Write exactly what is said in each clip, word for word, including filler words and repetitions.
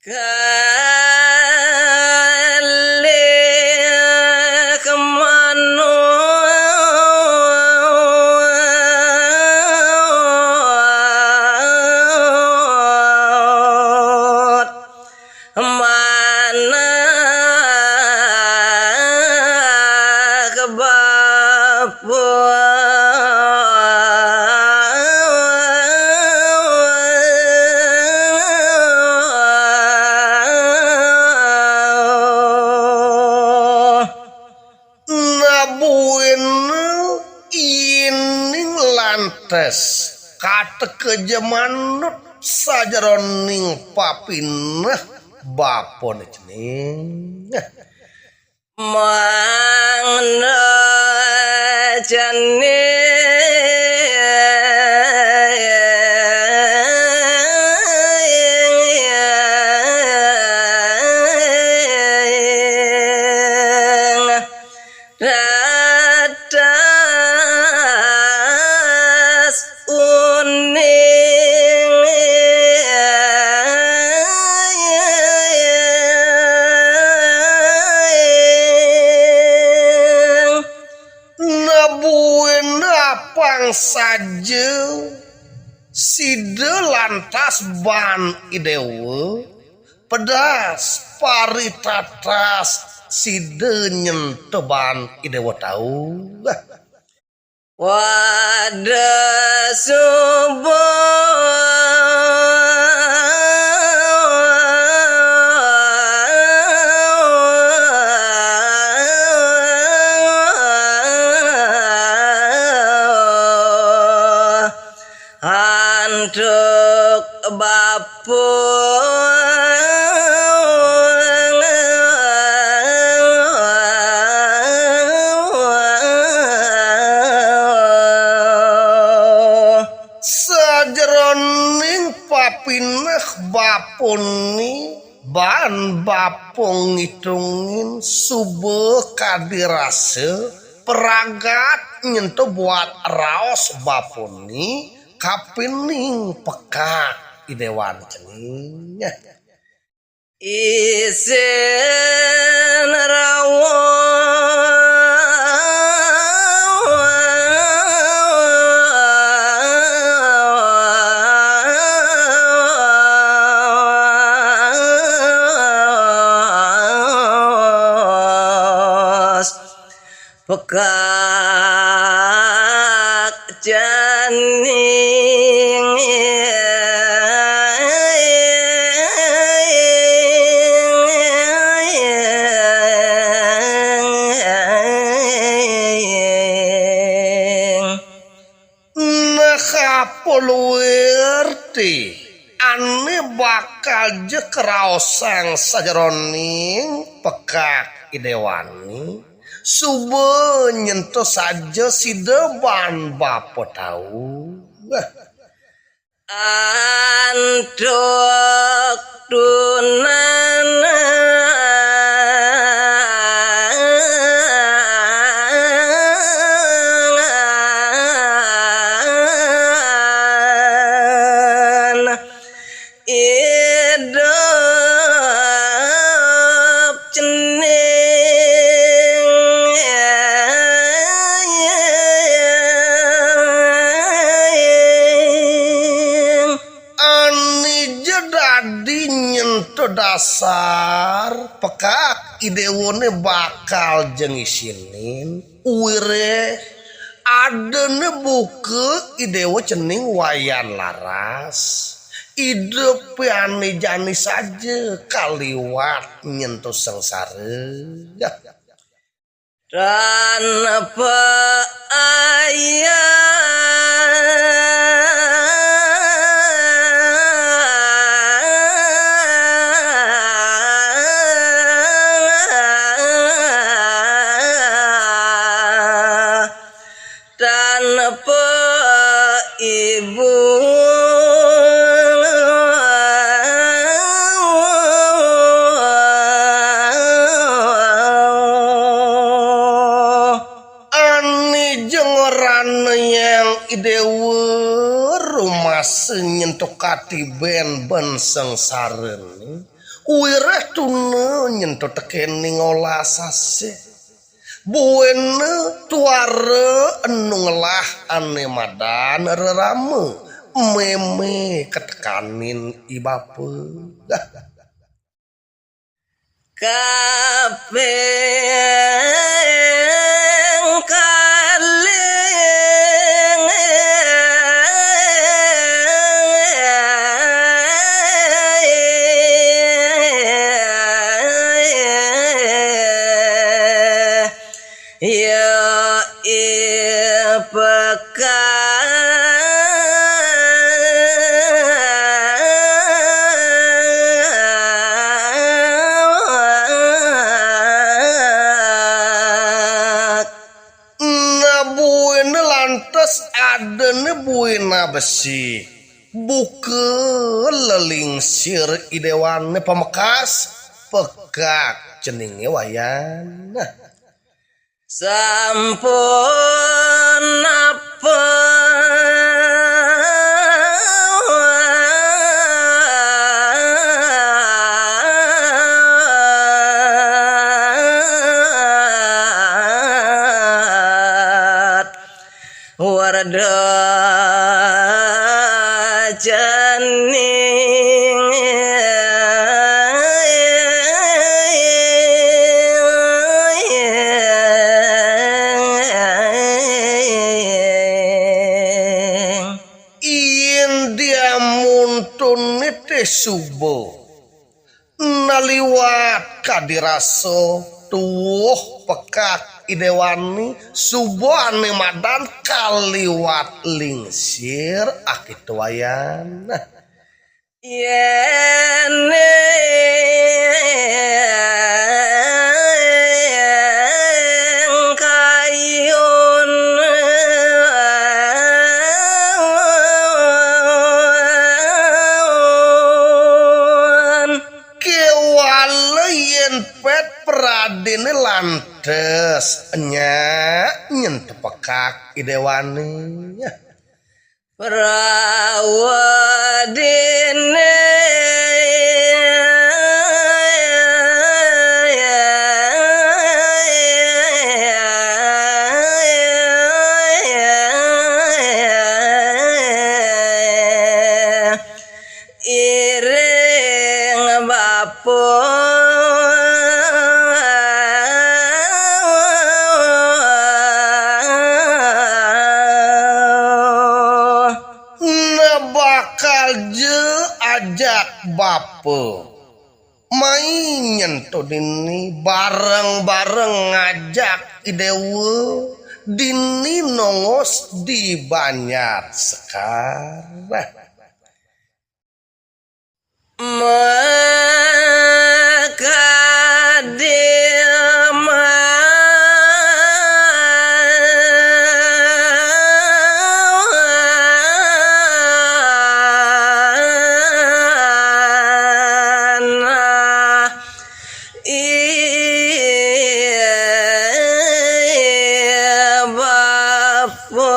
Kalih manut manah bapa. Nah, buin ining lantas kateka ja manut sajeroning papineh bapane cening. Mangda cening ratas uning. Nah, buin apang saja sida lantas baan I Déwa, pedas paritatas sida nyentuh baan I Déwa tau. Wada suba antuk bapa. Sajeroning papineh bapane, baan bapa ngitungin suba kadi rasa pragat nyentuh buat raos bapane kapining pekak I Déwa cening. Isin raos pekak cening. Nah, apa luirti ane bakal ja kraosang sajeroning pekak I Déwane, suba nyentuh saja sida baan bapa tau. Antuk tunangan idup cening. Ane ja dadi nyentuh dasar pekak I Déwane bakal ja ngisinin, wireh adane buka I Déwa cening Wayan Laras. Idup pian jani saja kaliwat nyentuh sangsara. Tanpa ayas tanpa ibu. Ane ja ngrana Hyang I Déwa rumasa nyentuh katiben ban sangsarane. Wiréh tuna nyen to tekéning olas asih. Buina tuara enu ngelah ané madan rerama, mémé katekanin i bapa. Kaping kalih. Ya, i pekak. Nah, buina lantas adané buina besi. Buka lelingsir i déwané pamekas, pekak ceningé Wayan. Nah. Sampun apa? Warda cening. Yén diamun to nitih suba. Naliwat kadi rasa tuwuh pekak i déwané, suba ané madan kaliwat lingsir akituayan. Yén ing kayun Kéwala yén pét pradéné lantas nyak nyen tepekak i déwané. Prawadéné. Iring bapa. Nah, bakal ja ajak bapa. Mai nyen to dini bareng-bareng ngajak i déwa dini nongos di Banjar Sekar. Makadi manah. Iya, Bapa.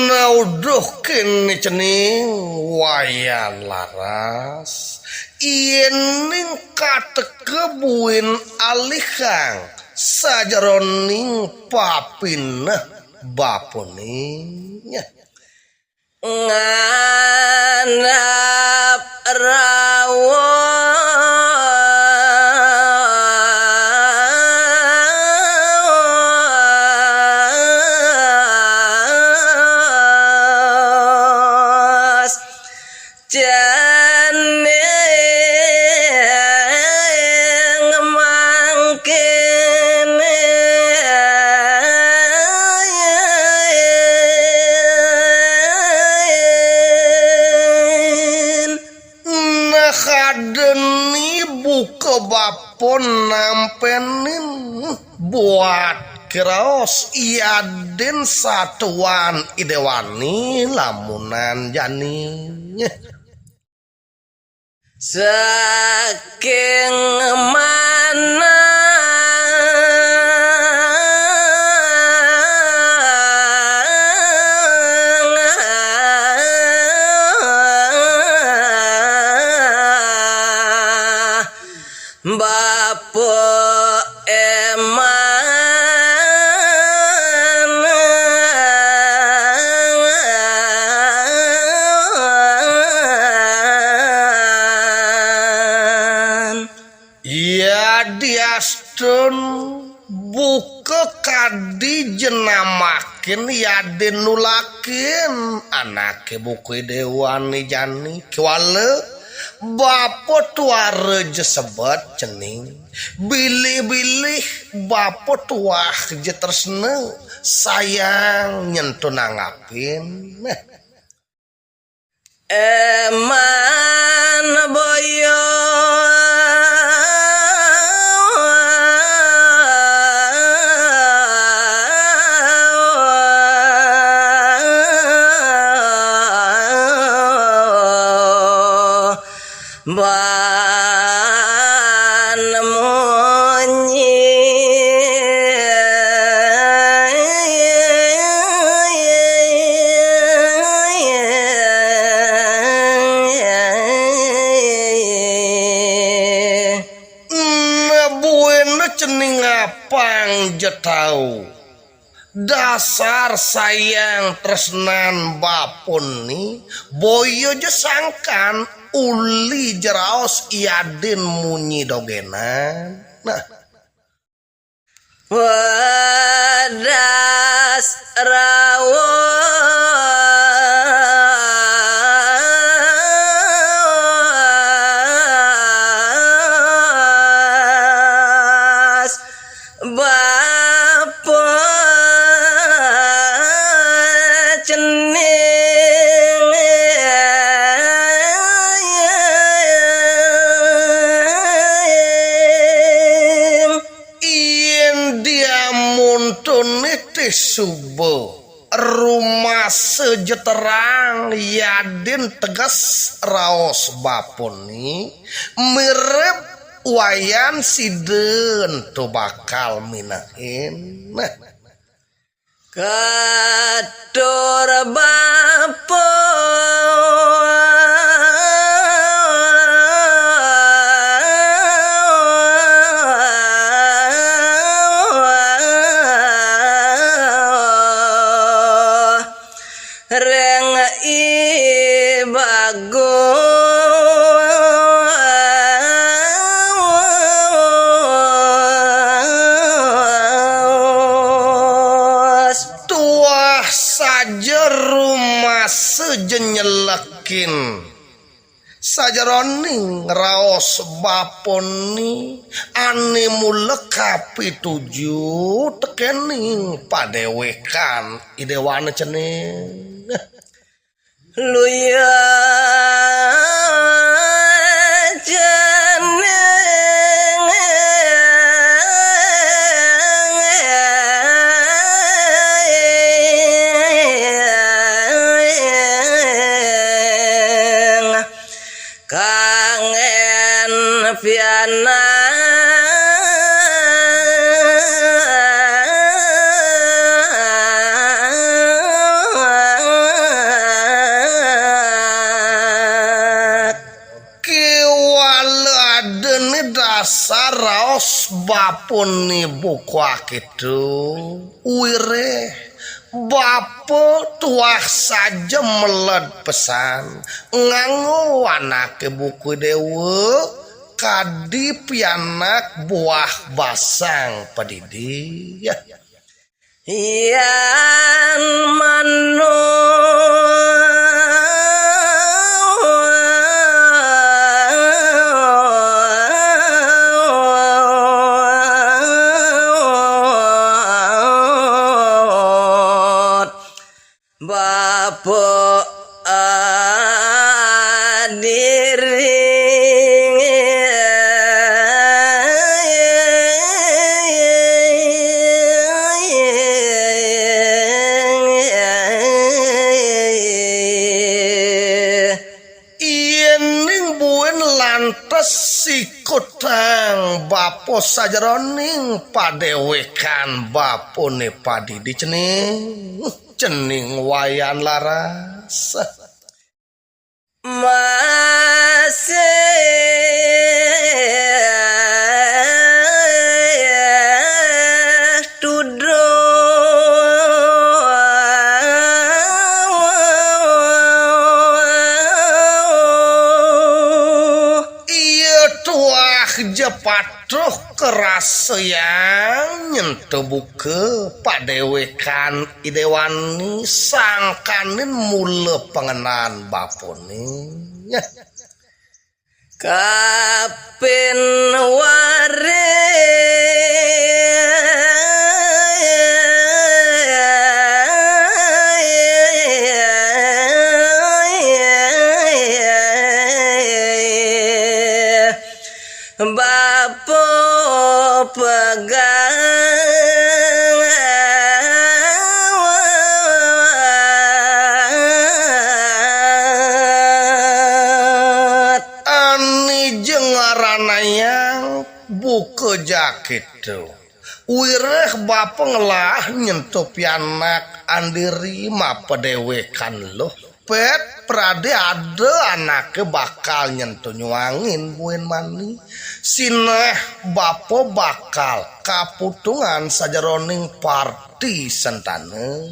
Nauduh kéné cening Wayan Laras, yéning kateka buin alihang sajeroning papineh bapané. Ngandap rawos. Cening mangkin. Nah, kadén ibu ka bapa nampénin buat kiraos yadin satuan i déwané lamunan jani. Saking mana Bapa Eman. Yadiastun buka kadi jenamakin yadin nulakin anake buka dewane jani, kiwala bapa tuara ja sebet cening. Bilih-bilih bapa tuah ja tresna, sayang nyentuh nanggapin. Nah. Eman boya. Ban munyi. Nebuin cening apang ja tau. Dasar sayang tresnan bapun ni, boya ja sangkan uli ja raos yadin munyi dogenan. Nah. Wedas raos. Bapa cening. Yén diamun to nitih suba. Rumasa ja terang yadin teges raos bapun ni, mirib wayan sida ento bakal minehin. Katur bapa. Reng I Bagus. Tuah saja rumasa ja nyelekin. Sajeroning raos bapun ni, ané mula kapituju tekéning padéwékan I Déwana cening. Luya cening. Kangén pianak. Kiwala ada ni dasar raos bapun ni buka kitu. Wiréh, bapa tuah saja meled pesan, nganggo anaké buka déwa, kadi pianak buah basang padidi. Yan manut. Bapa adiri. Yéning buin lantas sikutang bapa sajeroning padéwékan bapané padidi cening, cening wayan laras. Masih. Keja patuh kerasayang nyentuh buka padéwékan Ida Wani sangkaning mula pangenaan bapané. Kapin waris bapa pegang ané ja ngaranayang buka jakéto. Wiréh bapa ngelah nyentuh pianak andiri mapadéwékan luh. Pét pradé ada anaké bakal nyentuh nyuangin buin mani. Sinah bapa bakal kaputungan sajeroning parti sentana.